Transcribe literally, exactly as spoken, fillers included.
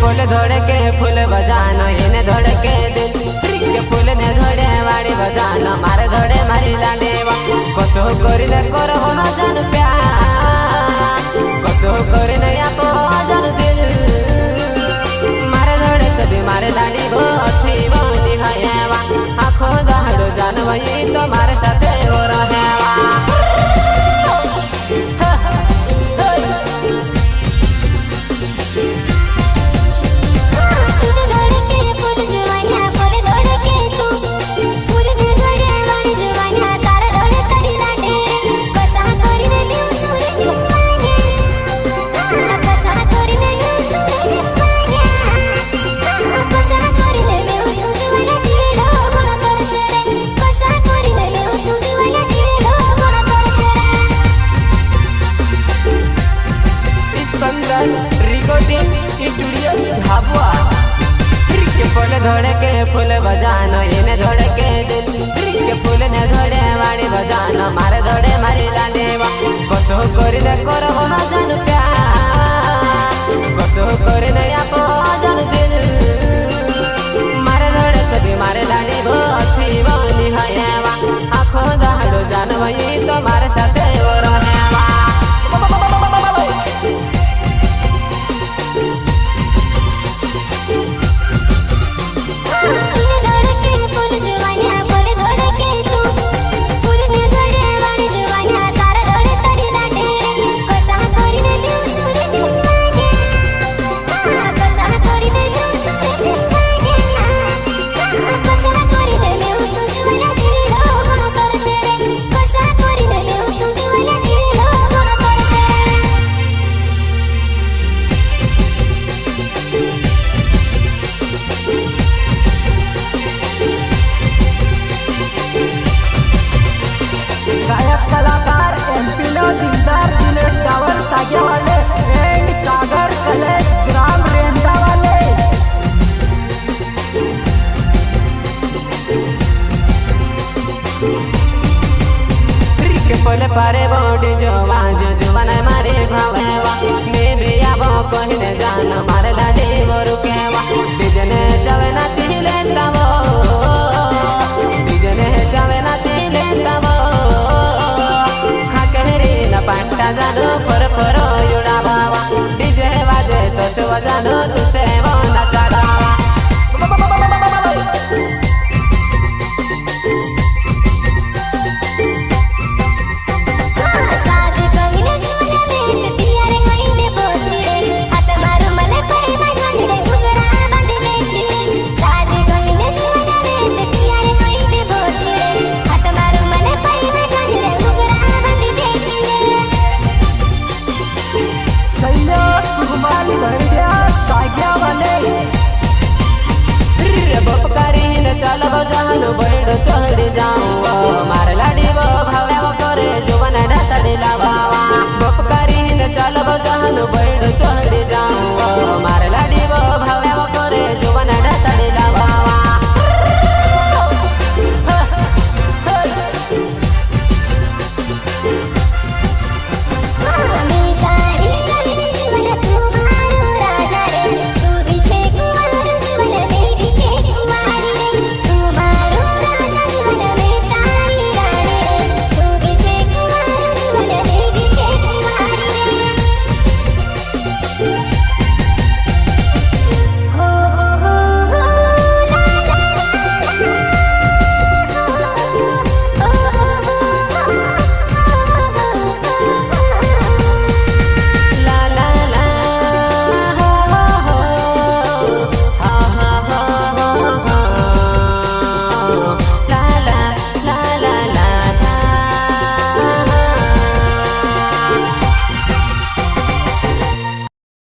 पोले धोड़े के फूल बजानो, एने धोड़े के दिल। रिके फूल ने धोड़े वाड़ी बजानो, मारे धोड़े मारी लांडी बा। कसो करिन करबो हजन प्यार, कसो करिन यापो हजन दिल। मारे धोड़े कदी मारे लांडी बा, अथी बनी हयवा। आँखों दहड़ो जानवई तो मारे साथे वो रहेवा। स्पंदन रिकॉर्डिंग स्टूडियो झाबुआ। रिके पोले धोड़े के फूल बजानो, एने धोड़े के दिल। रिके फूल ने धोड़े वाड़ी बजानो, मारे धोड़े मारी लांडी बा। कसो करिन करबो हजन प्यार, कसो करिन यापो हजन दिल। मारे धोड़े कदी मारे लांडी बा, अथी बनी हयवा। आँखों दहड़ो जानवई तो मारे साथे वो रहेवा। गायक कलाकार एम पी लो दिलदार दिनेश डावर सागिया वाले and सागर कलेश ग्राम रेंदा वाले। रिके पोले पारे बो डीजे बाजो जुबान मारे भावेवा। मैं भी आबो कहिन जान मारे लांडी बो रुकेवा। डीजे ने चावे नाची लेंदा बो, डीजे ने चावे नाची लेंदा बो। खा कहरी न पट्टा जानो फर फरो युड़ा बाबा। डीजे बाजे तो से बजानो तुसे